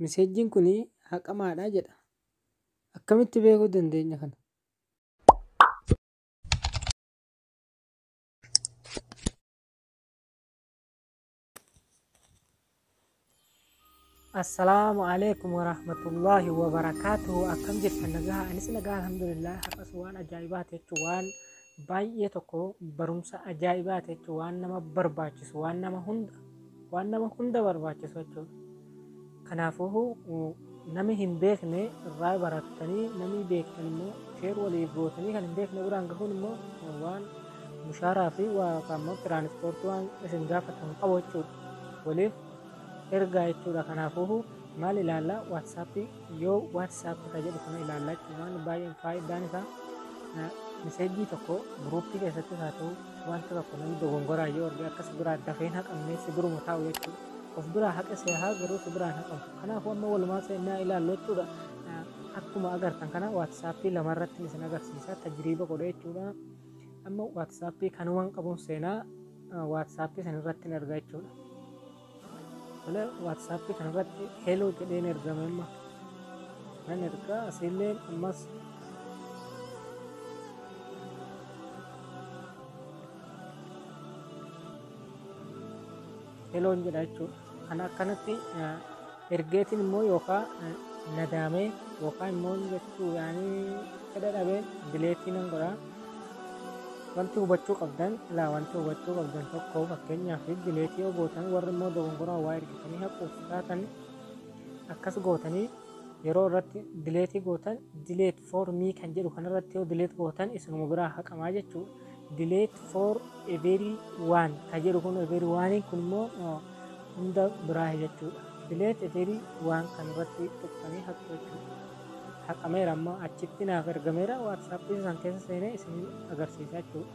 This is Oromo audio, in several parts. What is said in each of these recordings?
Miseejjiin kun haqamaadha jedha. Akkamitti beekuu dandeenya kana? Assalaamu alaikum warahmatullaahi wabarakaatuhu. Akkam jirtan? Nagaa? Anis nagaa, alhamdulillah. Har'as waan ajaa'ibaati jechuun, waan baay'ee tokko barumsa ajaa'ibaati jechuun, waan nama barbaachisu, waan nama hunda barbaachisu jechuudha. Kanaafuu nami hin beekne irraa barattanii, namni beektan immoo share waliif gootanii, kan hin beekne biraan gahuun immoo waan mushaaraa fi waa ammoo tiraanispoortii waan isin gaafatan qabu jechuudha. Waliif ergaa jechuudha. Kanaafuu maal ilaalla? WhatsAppii, yoo WhatsAppii ka jedhu kana ilaalla jechuudha. Waan baay'een faayidaan isaa miseejjii tokko guruuppii keessattis haa ta'u, wanta tokko namni dogongoraa yoo arge akkas biraa dafeen haqamnee si biruma taa'u jechuudha. Of biraa haqa seehaa garuu si biraan haqamu. Kanaafuu amma walumaa seenaa ilaallu jechuudha. Akkuma agartan kana WhatsAppii lamarratti isin agarsiisa, tajriiba godhe jechuudha. Amma WhatsAppii kanumaan qabuun seenaa, WhatsAppii san irratti erga jechuudha. Tole, WhatsAppii kanarratti "hello" jedheen ergame. Amma nan ergaa asiillee ammas "hello"n jedha jechuudha. Kana akkanatti ergeetiin immoo yookaan nadaamee yookaan immoo jechuu yaanii fedha dhabee delete nan godha. Wanti hubachuu qabdan ilaa, wanti hubachuu qabdan tokko, fakkeenyaaf delete yoo gootan, warri immoo dogongoraa waa ergitanii haquuf taatan akkas gootanii yeroo irratti delete gootan, "delete for me" kan jedhu kanarratti yoo delete gootan isinuma biraa haqamaa jechuudha. "Delete for everyone" kan jedhu kun, everyone kun immoo hunda biraa jechuudha. "Delete everyone" kan irratti tuqxanii haqu jechuudha. Haqameera, amma achitti naaf ergameera. WhatsAppii san keessa seenee isin agarsiisa jechuudha.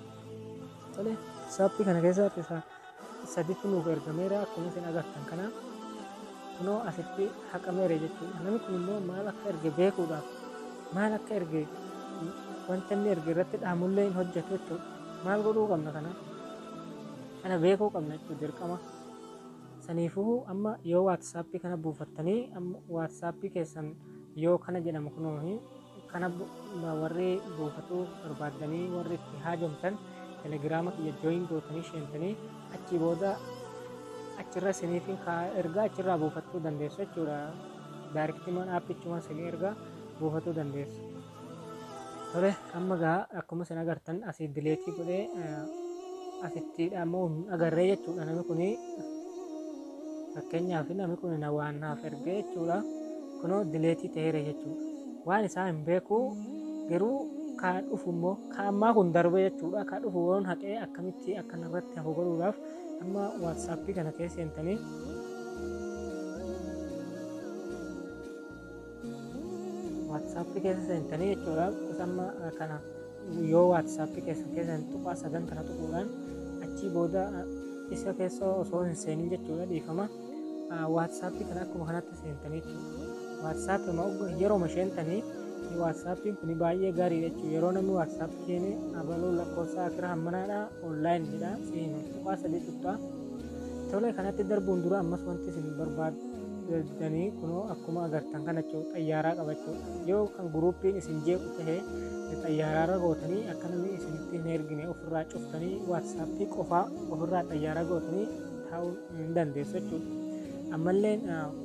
Tole, WhatsAppii kana keessa isa saditti nuuf ergameera. Akkuma isin agartan kana kunoo asitti haqameera jechuudha. Namni kun immoo maal akka erge beekuudhaaf, maal akka erge, wanta inni erge irratti dhaamullee hin hojjetu jechuudha. Maal godhuu qabna kana? Kana beekuu qabna jechuudha dirqama. Saniifuu amma yoo WhatsAppii kana buufattanii, amma WhatsAppii keessan yoo kana jedhamu kunoo kana warri buufatuu barbaaddanii, warri itti haajomtan, Telegrama kiyya join gootanii seentanii, achii booda achirra isiniif ergaa achirraa buufachuu dandeessu jechuudha. Directiimaan appichuma isinii ergaa buufatuu dandeessu. Tole, amma gaa akkuma isin agartan asii delete godhee asitti ammoo hin agarree jechuudha. Namni kuni, fakkeenyaaf, namni kun na waan naaf ergee jechuudha. Kunoo delete ta'eera jechuudha. Waan isaa hin beeku, garuu kaa dhufu immoo ka ammaa kun darbe jechuudha. Ka dhufu yoon haqee akkamitti akkanarratti hafu godhuudhaaf, amma WhatsAppii kana keessa seentanii, WhatsAppii keessa seentanii jechuudha. Amma kana yoo WhatsAppii keessa keessa tuqaa sadan kana tuquudhaan, achii booda isa keessa osoo hin seenin jechuudha, dhiifama. WhatsAppii kana akkuma kanatti seentanii jechuudha. WhatsAppii yeroo seentanii, WhatsAppiin kun baay'ee gaariidha jechuudha. Yeroo namni WhatsAppii keene abaluu lakkoofsa akira hammanaadha online jedha, si hima, tuqaa sadii tuqxaa. Tole, kanatti darbuun dura ammas wanti isin barbaaddanii kunoo akkuma agartan kana jechuudha, xayyaaraa qabachuudha. Yoo kan guruuppiin isin jeequ ta'e, xayyaaraarra gootanii akka namni isinitti hin ergine ofirraa cuftanii, WhatsAppii qofaa ofirraa xayyaaraa gootanii taa'uu hin dandeessu jechuudha. Ammallee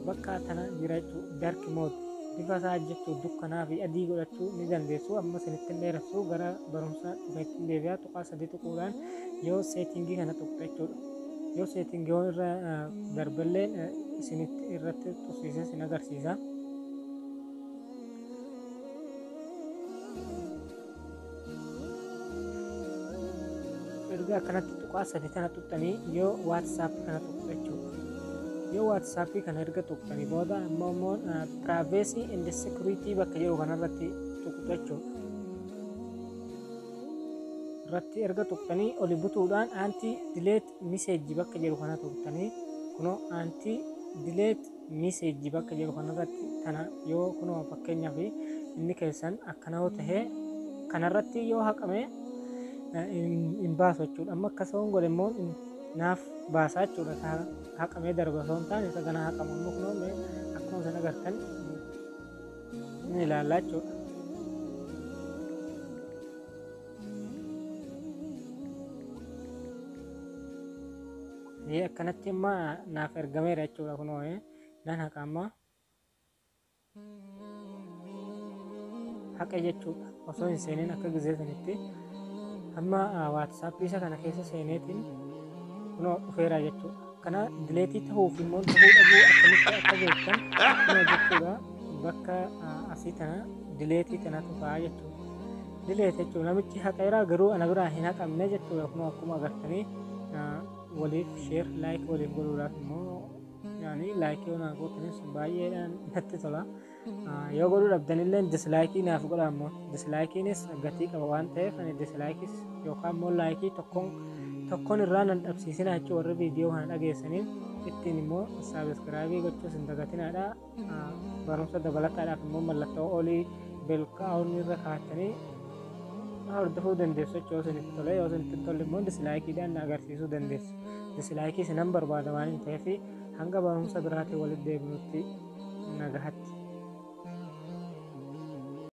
bakka tana jira jechuudha, dark mode, bifa isaa jechuun dukkanaa fi adii godhachuu ni dandeessu. Amma isinitti hin dheeressu, gara barumsa dhufeetti deebi'a. Tuqaa sadii tuquudhaan yoo settingii kana tuqxe jechuudha. Yoo settingiiwwan irra darballee isinitti irratti tuqsiisee isin agarsiisa. Erga akkanatti tuqaa sadii tana tuqxanii, yoo WhatsAppii kana tuqxu jechuudha. Yoo WhatsAppii kana erga tuqxanii booda, ammoo immoo "privacy and security" bakka jedhu kanarratti tuqxu jechuudha. Irratti erga tuqxanii, oli butuudhaan "anti delete message" bakka jedhu kana tuqxanii, kunoo "anti delete message" bakka jedhu kanarratti tana yoo kunoo fakkeenyaaf inni keessan akkana yoo tahe, kanarratti yoo haqame hin baasu jechuudha. Amma akkasuma godhe immoo naaf baasaa jechuudha. Haqamee darba osoo hin taane isa ganaa haqamu. Amma kunoo akkuma isin agartan. agartan ni ilaallaa jechuudha. Akkanatti amma naaf ergameera jechuudha kunoo nan haqa amma haqa jechuudha osoo hin seenin akka gizee sanitti amma WhatsAppii isa kana keessa seeneetiin kunoo dhufeera jechuudha. Kana delete ta'uuf immoo ta'uu dhabuu akkamitti akka beektan kunoo jechuudha bakka asii tana delete tanatu ta'a jechuudha. Delete jechuudha namichi haqeera garuu ana biraa hin haqamne jechuudha kunoo akkuma agartanii waliif share like waliif godhuudhaaf immoo yaani like yoo naa gootanis baay'eedhaan natti tola. Yoo godhuu dhabdanillee dislike naaf godha ammoo dislikeiinis gatii qaba waan ta'eef ani dislikeis yookaan immoo like tokkoon tokkoon irraa nan dhabsiisina jechuun warri viidiyoo kana dhageessaniin ittiin immoo subscribe gochuus hin dagatinaadha. Barumsa dabalataadhaaf immoo mallattoo olii belkaa'uun irra kaa'attanii hordofuu dandeessu jechuudha yoo isinitti tole yoo isinitti hin tolle immoo dislikeiidhaan na agarsiisuu dandeessu. Dislike isinan barbaada waan hin ta'eef hanga barumsa biraatiin walitti deebinutti nagahatti.